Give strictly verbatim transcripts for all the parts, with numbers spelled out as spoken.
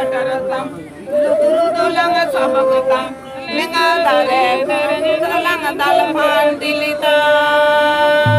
ᱞᱩᱛᱩᱨ ᱫᱚ ᱞᱟᱝ ᱥᱟᱵ ᱠᱚᱛᱟᱢ, ᱞᱮᱸᱜᱟ ᱫᱟᱨᱮ ᱫᱟᱨᱮ ᱫᱚ ᱞᱟᱝ ᱫᱟᱞ ᱯᱷᱟᱱᱴᱤᱞᱤ ᱛᱟᱢ᱾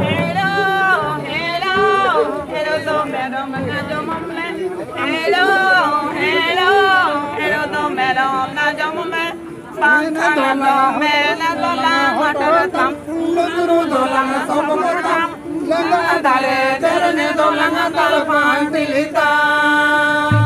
ᱦᱮᱞᱳ, ᱦᱮᱞᱳ, ᱦᱮᱞᱳ ᱫᱚ ᱢᱮᱨᱚᱢ ᱟᱸᱡᱚᱢ ᱢᱮ᱾ ᱦᱮᱞᱳ, ᱦᱮᱞᱳ, ᱦᱮᱞᱳ ᱫᱚ ᱢᱮᱨᱚᱢ ᱟᱸᱡᱚᱢ ᱢᱮ᱾ ᱵᱟᱝᱠᱷᱟᱱ ᱫᱚ ᱢᱮᱱ ᱫᱚ ᱞᱟᱝ ᱦᱚᱴᱚᱨ ᱛᱟᱢ, ᱞᱩᱛᱩᱨ ᱫᱚ ᱞᱟᱝ ᱥᱚᱵᱚᱜ ᱛᱟᱢ, ᱞᱟᱝ ᱫᱟᱨᱮ ᱫᱮᱨᱮᱧ ᱫᱚ ᱞᱟᱝ ᱫᱟᱞ ᱯᱟᱱᱴᱤᱞᱤ ᱛᱟᱢ᱾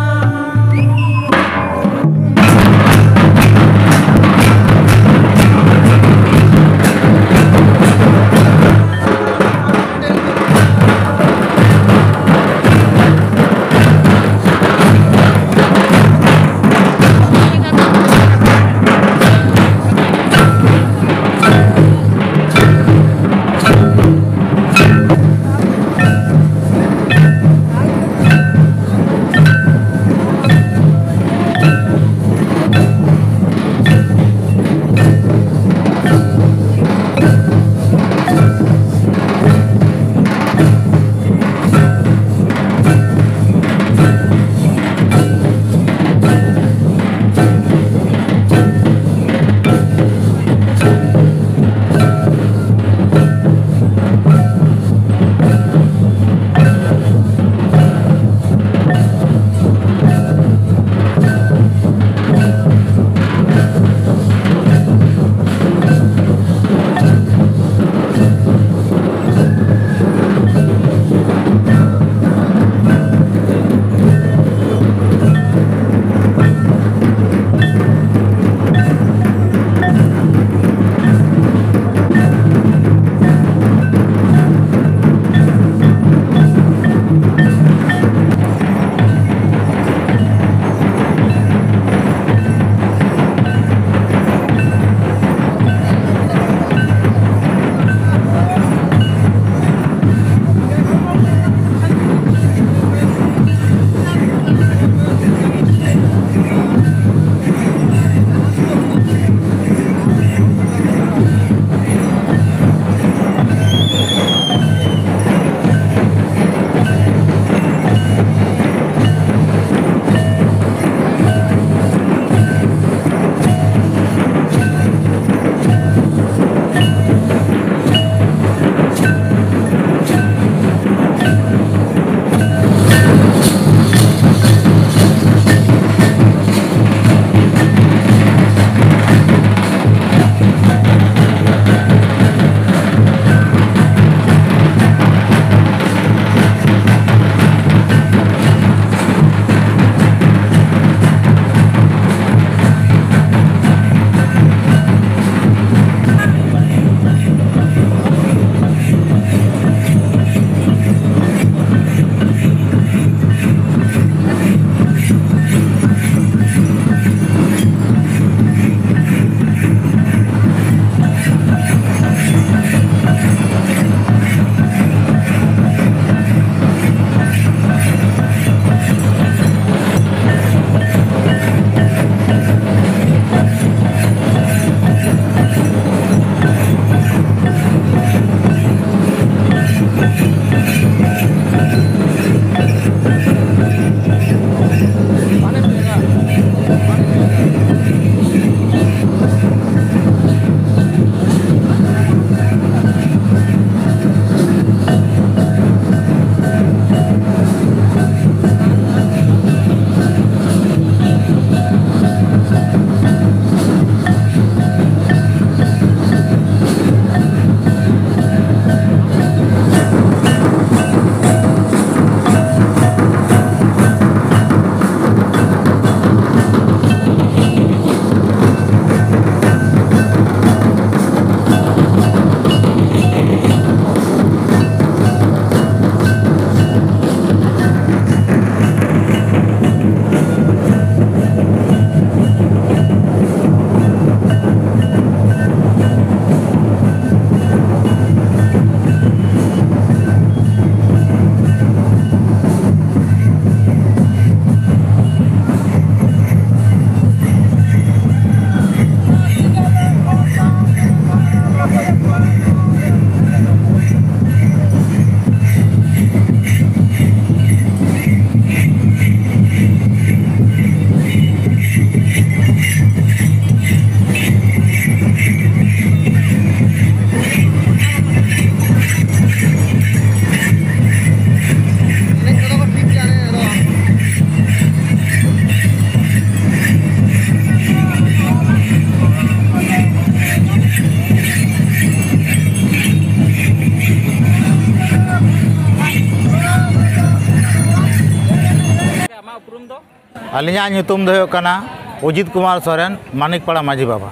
ᱟᱹᱞᱤᱧᱟᱜ ᱧᱩᱛᱩᱢ ᱫᱚ ᱦᱩᱭᱩᱜ ᱠᱟᱱᱟ ᱚᱡᱤᱛ ᱠᱩᱢᱟᱨ ᱥᱚᱨᱮᱱ, ᱢᱟᱱᱤᱠᱯᱟᱲᱟ ᱢᱟᱹᱡᱷᱤ ᱵᱟᱵᱟ᱾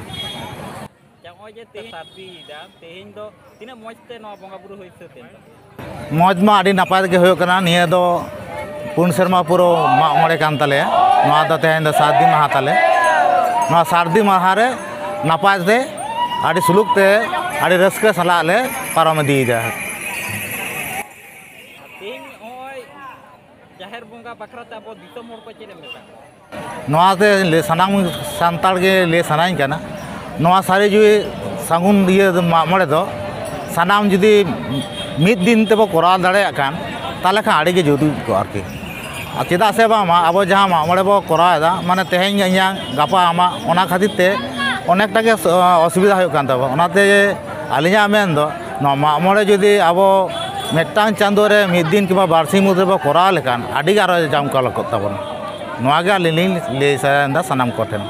ᱱᱚᱜᱼᱚᱭ ᱡᱮ ᱛᱮᱦᱮᱧ ᱥᱟᱹᱨᱫᱤᱭᱮᱫᱟ, ᱛᱮᱦᱮᱧ ᱫᱚ ᱛᱤᱱᱟᱹᱜ ᱢᱚᱡᱽ ᱛᱮ ᱱᱚᱣᱟ ᱵᱚᱸᱜᱟ ᱵᱩᱨᱩ ᱦᱩᱭ ᱥᱟᱹᱛ ᱮᱱ ᱛᱟᱵᱚᱱᱟ? ᱢᱚᱡᱽ ᱢᱟ ᱟᱹᱰᱤ ᱱᱟᱯᱟᱭ ᱛᱮᱜᱮ ᱦᱩᱭᱩᱜ ᱠᱟᱱᱟ᱾ ᱱᱤᱭᱟᱹ ᱫᱚ ᱯᱩᱱ ᱥᱮᱨᱢᱟ ᱯᱩᱨᱟᱹᱣ ᱢᱟᱜ ᱢᱚᱬᱮ ᱠᱟᱱ ᱛᱟᱞᱮᱭᱟ᱾ ᱱᱚᱣᱟ ᱫᱚ ᱛᱮᱦᱮᱧ ᱫᱚ ᱥᱟᱹᱨᱫᱤ ᱢᱟᱦᱟ ᱛᱟᱞᱮ᱾ ᱱᱚᱣᱟ ᱥᱟᱹᱨᱫᱤ ᱢᱟᱦᱟ ᱨᱮ ᱱᱟᱯᱟᱭ ᱛᱮ, ᱟᱹᱰᱤ ᱥᱩᱞᱩᱠ ᱛᱮ, ᱟᱹᱰᱤ ᱨᱟᱹᱥᱠᱟᱹ ᱥᱟᱞᱟᱜ ᱞᱮ ᱯᱟᱨᱚᱢ ᱤᱫᱤᱭᱮᱫᱟ᱾ ᱛᱮᱦᱮᱧ ᱱᱚᱜᱼᱚᱭ ᱡᱟᱦᱮᱨ ᱵᱚᱸᱜᱟ ᱵᱟᱠᱷᱨᱟ ᱛᱮ ᱟᱵᱚ ᱫᱤᱥᱚᱢ ᱦᱚᱲ ᱠᱚ ᱪᱮᱫ ᱮᱢ ᱢᱮᱛᱟ ᱠᱚᱣᱟ? ᱱᱚᱣᱟᱛᱮ ᱞᱟᱹᱭ, ᱥᱟᱱᱟᱢ ᱥᱟᱱᱛᱟᱲ ᱜᱮ ᱞᱟᱹᱭ ᱥᱟᱱᱟᱧ ᱠᱟᱱᱟ, ᱱᱚᱣᱟ ᱥᱟᱹᱨᱤ ᱡᱩᱦᱤ ᱥᱟᱹᱜᱩᱱ ᱤᱭᱟᱹ ᱢᱟᱜ ᱢᱚᱬᱮ ᱫᱚ ᱥᱟᱱᱟᱢ ᱡᱩᱫᱤ ᱢᱤᱫ ᱫᱤᱱ ᱛᱮᱵᱚ ᱠᱚᱨᱟᱣ ᱫᱟᱲᱮᱭᱟᱜ ᱠᱷᱟᱱ, ᱛᱟᱦᱚᱞᱮ ᱠᱷᱟᱱ ᱟᱹᱰᱤ ᱜᱮ ᱡᱩᱛ ᱠᱚᱜᱼᱟ ᱟᱨᱠᱤ᱾ ᱟᱨ ᱪᱮᱫᱟᱜ ᱥᱮ ᱵᱟᱝᱢᱟ ᱟᱵᱚ ᱡᱟᱦᱟᱸ ᱢᱟᱜ ᱢᱚᱬᱮ ᱵᱚ ᱠᱚᱨᱟᱣ ᱮᱫᱟ, ᱢᱟᱱᱮ ᱛᱮᱦᱮᱧ ᱤᱧᱟᱹᱜ, ᱜᱟᱯᱟ ᱟᱢᱟᱜ, ᱚᱱᱟ ᱠᱷᱟᱹᱛᱤᱨ ᱛᱮ ᱚᱱᱮᱠᱴᱟ ᱜᱮ ᱥ-, ᱚᱥᱩᱵᱤᱫᱷᱟ ᱦᱩᱭᱩᱜ ᱠᱟᱱ ᱛᱟᱵᱚᱱᱟ᱾ ᱚᱱᱟᱛᱮ ᱟᱹᱞᱤᱧᱟᱜ ᱢᱮᱱ ᱫᱚ, ᱱᱚᱣᱟ ᱢᱟᱜ ᱢᱚᱬᱮ ᱡᱩᱫᱤ ᱟᱵᱚ ᱢᱤᱫᱴᱟᱝ ᱪᱟᱸᱫᱳ ᱨᱮ ᱢᱤᱫ ᱫᱤᱱ ᱠᱤᱝᱵᱟ ᱵᱟᱨ ᱥᱤᱧ ᱢᱩᱫᱽ ᱨᱮᱵᱚ ᱠᱚᱨᱟᱣ ᱞᱮᱠᱷᱟᱱ, ᱟᱹᱰᱤ ᱜᱮ ᱟᱨᱚ ᱡᱟᱢᱠᱟᱣ ᱠᱚᱜ ᱛᱟᱵᱚᱱᱟ᱾ ᱱᱚᱣᱟ ᱜᱮ ᱟᱹᱞᱤᱧ ᱞᱤᱧ ᱞᱟᱹᱭ ᱥᱟᱰᱮᱭᱮᱫᱟ ᱥᱟᱱᱟᱢ ᱠᱚᱴᱷᱮᱱ᱾